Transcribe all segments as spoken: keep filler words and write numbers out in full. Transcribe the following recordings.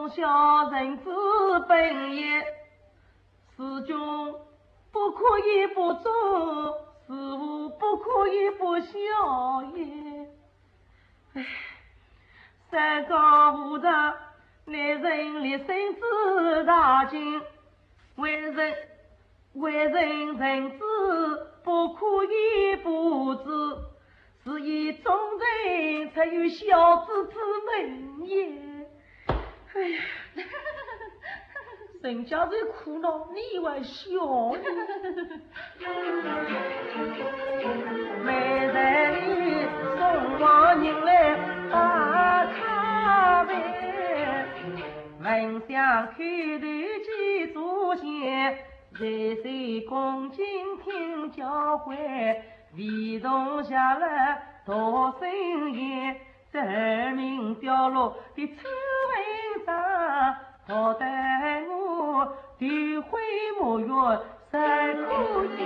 小人之本也，事君不可以不忠，事父不可以不孝也。唉，三纲五常，乃人立身之大经，为人 为人臣子不可以不知，是以忠臣出于孝子之门也。哎呀，人家在苦恼，你还笑呢。每日里送往人来把咖啡，闻香叩头见祖先， 在内恭敬听教诲，唯独下了读圣贤，证明掉落的丑闻上，读得我头昏目眩，神苦也。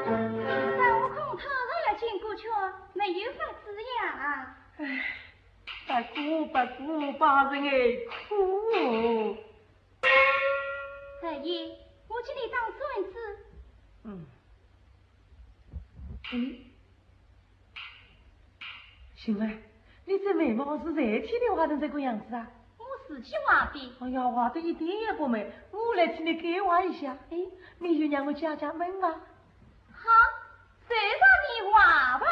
孙悟空倘若要进过去，没有法子呀。唉，不过，不过，把人哎苦。 二爷，我替你打算子。嗯。嗯。行啊，你这眉毛是热天的画成这个样子啊？我自己画的。哎呀，画得一点也不美，我来替你改画一下。哎，你就让我解解闷吧。 好，就让你画吧。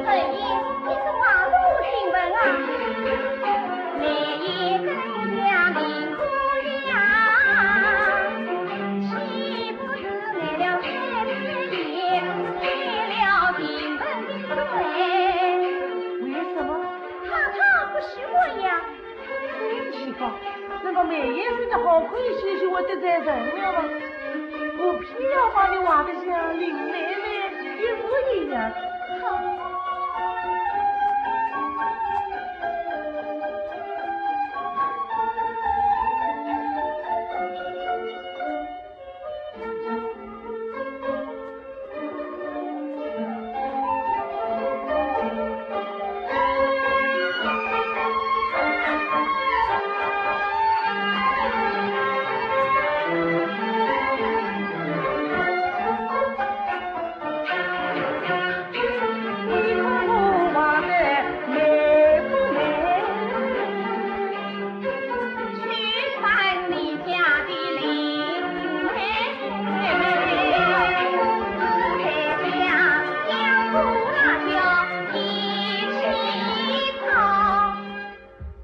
二爷，你是画虎寻门啊？ 为什么？他，他不许我呀。真奇怪，那个眉眼生得好看一些，就会得罪人了吗？我偏要把你画得像林妹妹一模一样。好。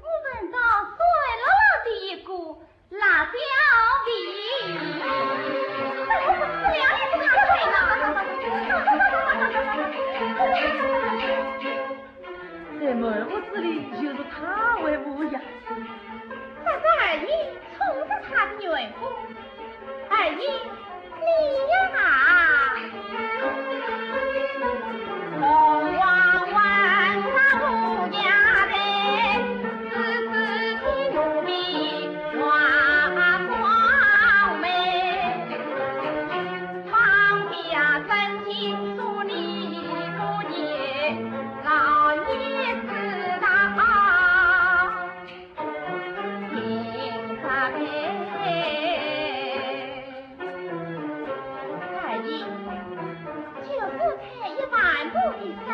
我闻到酸辣辣的一股辣椒味，怎么不吃了你这个罪呢？在满屋子里就是他为模样。这个二爷 宠着他的缘故。二爷，你呀，二爷，就是才一万步的事。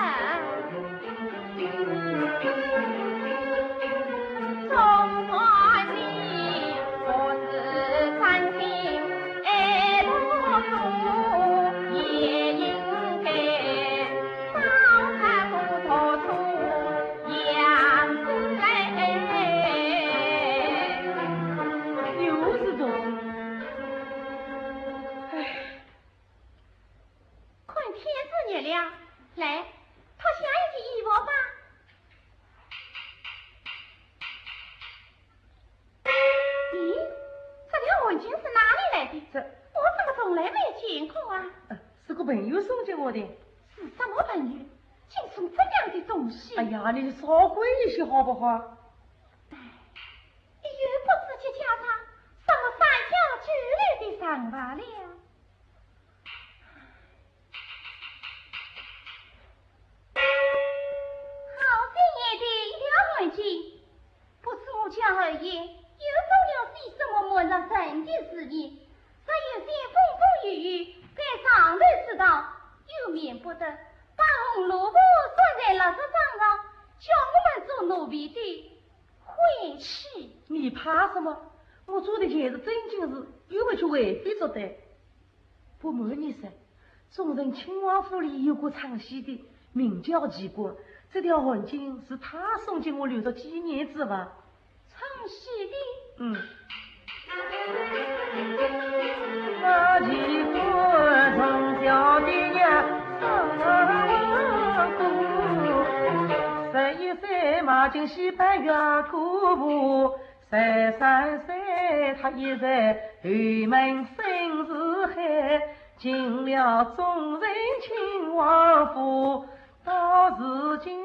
又是读书。唉，了，来，脱下一件衣服吧。咦，这条围巾是哪里来的？这我怎么从来没见过啊？呃，是个朋友送给我的。是什么朋友？竟送这样的东西？哎呀，你少管一些好不好？哎，又不知这家上什么三教九流的人罢了。 好鲜艳的一条围巾，不知我家二爷又做了些什么瞒着人的事情，若有些风风雨雨，被上头知道，又免不得把红萝卜摔在垃圾场上，叫我们做奴婢的晦气。你怕什么？我做的全是正经事，又不去为非作歹。 不瞒你说，忠臣亲王府里有个唱戏的，名叫奇官，这条围巾是他送给我留作纪念之物。唱戏的？嗯。那奇官从小的呀，唱过，十一岁马进戏班学过武， 十三岁，他已在后门生四海，进了忠臣亲王府。到如今，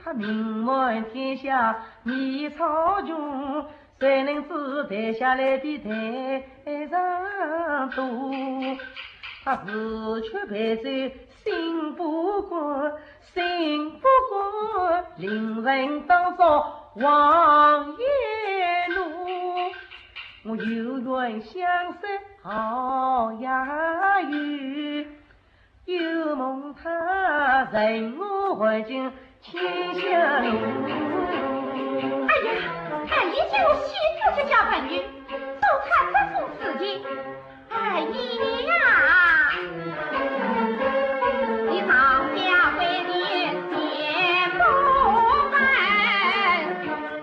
他名满天下，米草穷，谁能知带下来的代上多？他自觉被罪 心不甘，心不甘，令人当作王爷奴。我有冤相思好呀有，又蒙他任我回京千香炉。哎呀，看你这个戏子就叫朋友，做出这种事情。 哎呀，你上下为你千不分，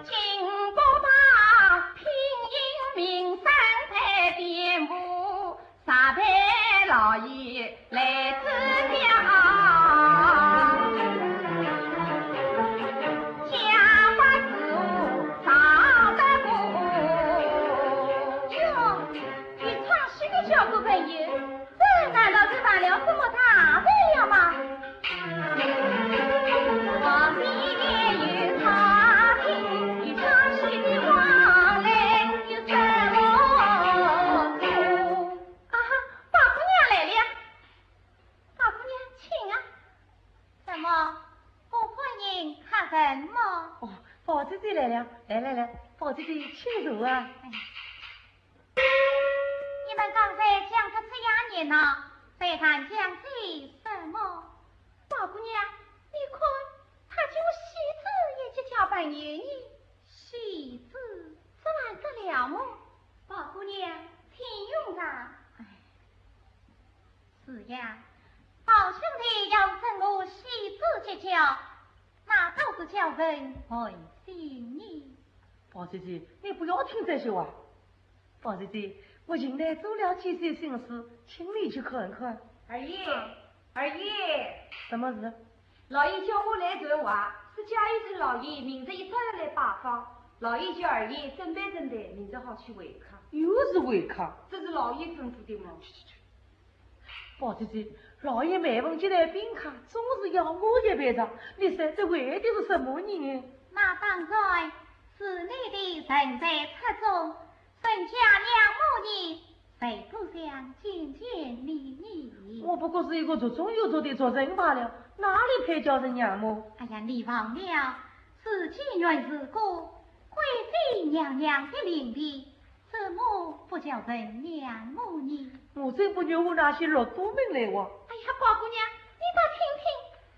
金不怕，拼音名声在边无，啥陪老爷来指教。家法事务少得不。哟， 与唱戏的小官朋友，这难道是犯了什么大罪了吗？皇帝有他听，与唱戏的往来有什么处？啊哈，宝姑娘来了。宝姑娘，请啊。怎么，不欢迎客人么？哦，宝姐姐来了，来来来，宝姐姐请坐啊。哎。 你们刚才讲得这样热闹，在谈讲些什么？宝姑娘，你看，他这个戏子也就叫朋友呢。戏子？这还得了么？宝姑娘，请用茶。哎，是呀，宝兄弟要称我戏子结交，那倒是叫人寒心呢。宝姐姐，你不要听这些话。 宝姐姐，我近来做了几些新诗，请你去看看。二爷，二爷，什么事？老爷叫我来传话，说贾雨村老爷明日一早要来拜访，老爷叫二爷准备准备，明日好去会客。又是会客？这是老爷吩咐的嘛。去去去， 宝姐姐，老爷每逢接待宾客，总是要我也陪着，你说这为的是什么呢？那当然是你的人才出众，人家仰慕你，谁不想见见你呢？我不过是一个粗中有粗的俗人罢了，哪里配叫人仰慕？哎呀，你忘了，自己原是个贵妃娘娘的令弟， 怎么不叫人仰慕呢？我真不愿和那些禄蠹们来往。哎呀，宝姑娘，你倒听听，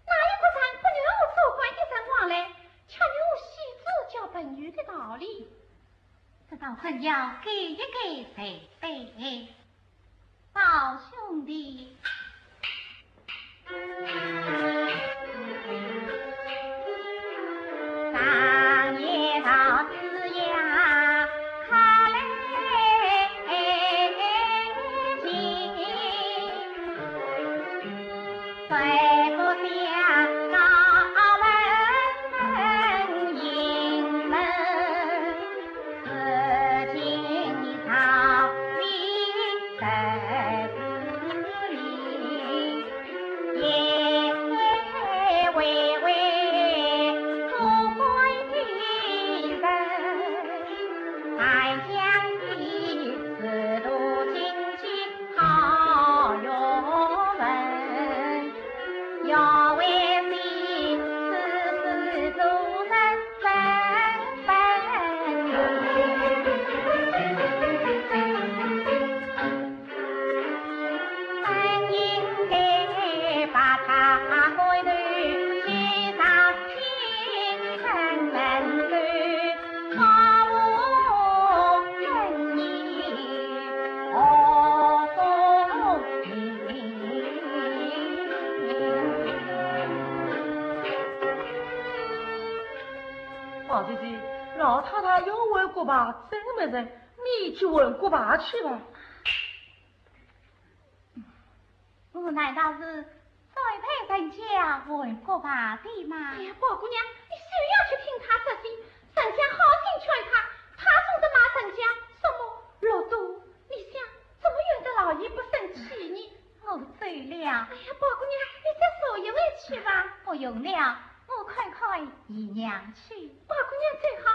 哪有个人不愿和做官的人往来，却愿和戏子交朋友的道理？这倒真要改一改才对。 宝兄弟。姐姐，老太太要换骨牌，真没人，你去换骨牌去吧。我难道是栽培人家换骨牌的吗？哎呀，宝姑娘，你休要去听他这些，人家好心劝他，他总得骂人家什么禄蠹。你想，怎么怨得老爷不生气呢？我走了。哎呀，宝姑娘，你再坐一会去吧。不用了，我看看姨娘去。宝姑娘走好。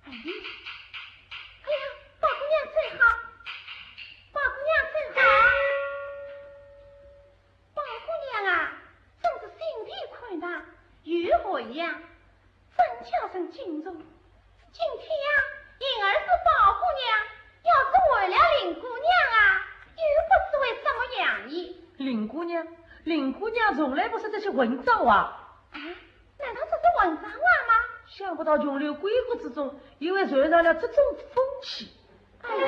哎，哎呀，宝姑娘走好。宝姑娘走好。宝姑娘啊，真是心地宽大，又会呀，真叫人敬重。今天呀，因儿是宝姑娘，要是换了林姑娘啊，又不知会怎么样呢。林姑娘，林姑娘从来不是这些混账话。啊，难道这是混账话吗？想不到琼楼闺阁之中，也会传上了这种风气。哎呀，